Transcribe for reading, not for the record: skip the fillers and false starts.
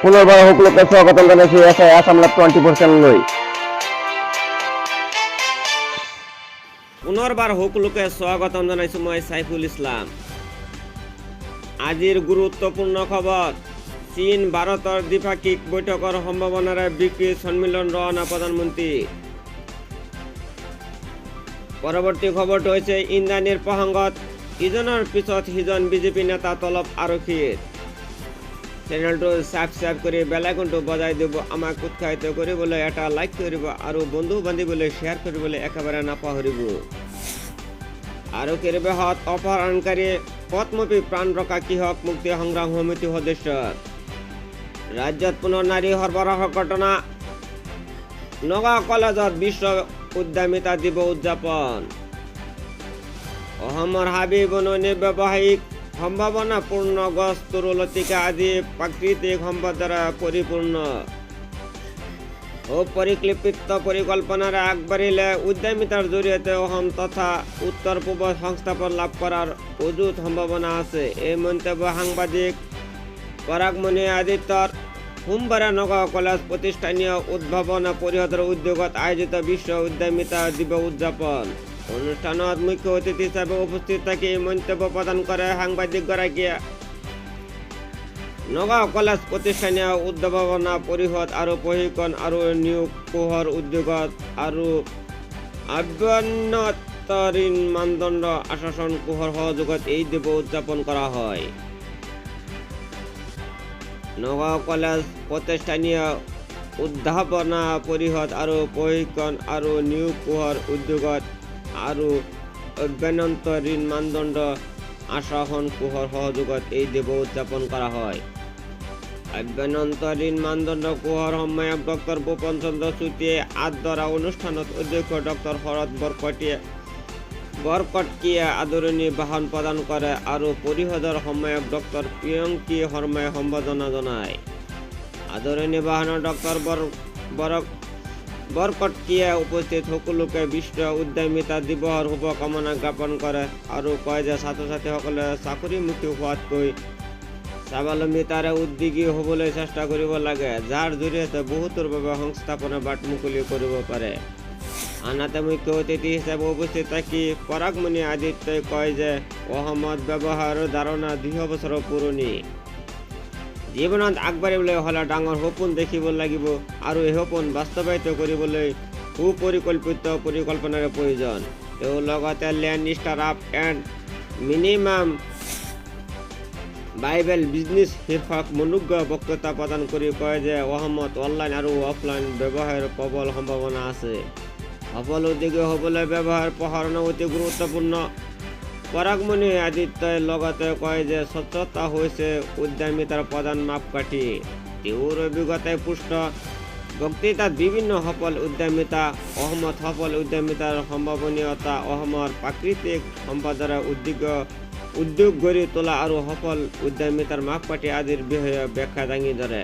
পুনৰবাৰ সকলোকে স্বাগতম জনাইছো এছ I Assam live 24 চেনেললৈ। পুনৰবাৰ সকলোকে স্বাগতম জনাইছো মই চাইফুল ইছলাম। আজিৰ গুৰুত্বপূৰ্ণ খবৰ, চীন ভাৰতৰ দ্বিপাক্ষিক বৈঠকৰ সম্ভাৱনাৰে ব্ৰিক্স সন্মিলন ৰওনা প্ৰধানমন্ত্ৰী। পৰৱৰ্তী খবৰটো হৈছে, ইন্দ্ৰাণীৰ প্ৰসংগত ইজনৰ পিছত সিজন বিজেপি নেতা তলব আৰক্ষীৰ। চেনেলটো ছাবস্ক্ৰাইব কৰি বেল আইকনটো বজাই দিব। আমাক উৎসাহিত কৰিবলৈ এটা লাইক কৰিব আৰু বন্ধু বান্ধৱীলৈ শ্বেয়াৰ কৰিবলৈ একেবাৰে নাপাহৰিব। আৰক্ষীৰ বেহত অপহৰণকাৰী, কথমপি প্ৰাণ ৰক্ষা কৃষক মুক্তি সংগ্ৰাম সমিতি সদস্যৰ। ৰাজ্যত পুনৰ নাৰী সৰবৰাহৰ ঘটনা। নগাঁও কলেজত বিশ্ব উদ্যমিতা দিৱস উদযাপন। অসমৰ হাবি বননি ব্যৱসায়িক সম্ভাৱনাপূৰ্ণ গছ, তৰু, লতিকা আদি প্ৰাকৃতিক সম্পদৰে পৰিপূৰ্ণ। সুপৰিকল্পিত পৰিকল্পনাৰে আগবাঢ়িলে উদ্যমিতাৰ জৰিয়তে অসম তথা উত্তৰ পূবত সংস্থাপন লাভ কৰাৰ অযুত সম্ভাৱনা আছে। এই মন্তব্য সাংবাদিক পৰাগমণি আদিত্যৰ। সোমবাৰে নগাঁও কলেজ প্ৰতিষ্ঠানীয় উদ্ভাৱনা পৰিষদৰ উদ্যোগত আয়োজিত বিশ্ব উদ্যমিতা দিৱস উদযাপন অনুষ্ঠানত মুখ্য অতিথি হিচাপে উপস্থিত থাকি এই মন্তব্য প্ৰদান কৰে সাংবাদিকগৰাকীয়ে। নগাঁও কলেজ প্ৰতিষ্ঠানীয় উদ্ভাৱনা পৰিষদ আৰু প্ৰশিক্ষণ আৰু নিয়োগ কোষৰ উদ্যোগত আৰু আভ্যন্তৰীণ মানদণ্ড আশ্বাসন কোষৰ সহযোগত এই দিৱস উদযাপন কৰা হয়। নগাঁও কলেজ প্ৰতিষ্ঠানীয় উদ্ভাৱনা পৰিষদ আৰু প্ৰশিক্ষণ আৰু নিয়োগ কোষৰ উদ্যোগত আৰু অভ্যন্তৰীণ মানদণ্ড আশ্বাসন কোষৰ সহযোগত এই দিৱস উদযাপন কৰা হয়। আভ্যন্তৰীণ মানদণ্ড কোষৰ সমন্বয়ক ডক্টৰ ভূপন চন্দ্ৰ চুতীয়াই আঁত ধৰা অনুষ্ঠানত অধ্যক্ষ ডক্টৰ শৰৎ বৰকটকীয়ে আদৰণি ভাষণ প্ৰদান কৰে আৰু পৰিষদৰ সমন্বয়ক ডক্টৰ প্ৰিয়ংকী শৰ্মাই সম্বৰ্ধনা জনায়। আদৰণি ভাষণত ডক্টৰ বৰকটকীয়ে উপস্থিত সকলোকে বিশ্ব উদ্যমিতা দিৱসৰ শুভকামনা জ্ঞাপন কৰে আৰু কয় যে ছাত্ৰ ছাত্ৰীসকলে চাকৰিমুখী হোৱাতকৈ স্বাৱলম্বিতাৰে উদ্যোগী হ'বলৈ চেষ্টা কৰিব লাগে, যাৰ জৰিয়তে বহুতৰ বাবে সংস্থাপনৰ বাট মুকলি কৰিব পাৰে। আনহাতে, মুখ্য অতিথি হিচাপে উপস্থিত থাকি পৰাগমণি আদিত্যই কয় যে অসমত ব্যৱসায়ৰ ধাৰণা 200 বছৰৰ পুৰণি। জীৱনত আগবাঢ়িবলৈ হ'লে ডাঙৰ সপোন দেখিব লাগিব আৰু এই সপোন বাস্তৱায়িত কৰিবলৈ সুপৰিকল্পিত পৰিকল্পনাৰ প্ৰয়োজন। তেওঁ লগতে "Lean Startup and Minimum Viable Business" শীৰ্ষক মনোজ্ঞ বক্তৃতা প্ৰদান কৰি কয় যে অসমত অনলাইন আৰু অফলাইন ব্যৱসায়ৰ প্ৰবল সম্ভাৱনা আছে। সফল উদ্যোগী হ'বলৈ ব্যৱসায়ৰ প্ৰসাৰণ অতি গুৰুত্বপূৰ্ণ। পৰাগমণি আদিত্যই লগতে কয় যে স্বচ্ছতা হৈছে উদ্যমিতাৰ প্ৰধান মাপকাঠি। তেওঁৰ অভিজ্ঞতাই পুষ্ট বক্তৃতাত বিভিন্ন সফল উদ্যমিতা, অসমত সফল উদ্যমিতাৰ সম্ভাৱনীয়তা, অসমৰ প্ৰাকৃতিক সম্পদৰে উদ্যোগ গঢ়ি তোলা আৰু সফল উদ্যমিতাৰ মাপকাঠি আদিৰ বিষয়ে ব্যাখ্যা দাঙি ধৰে।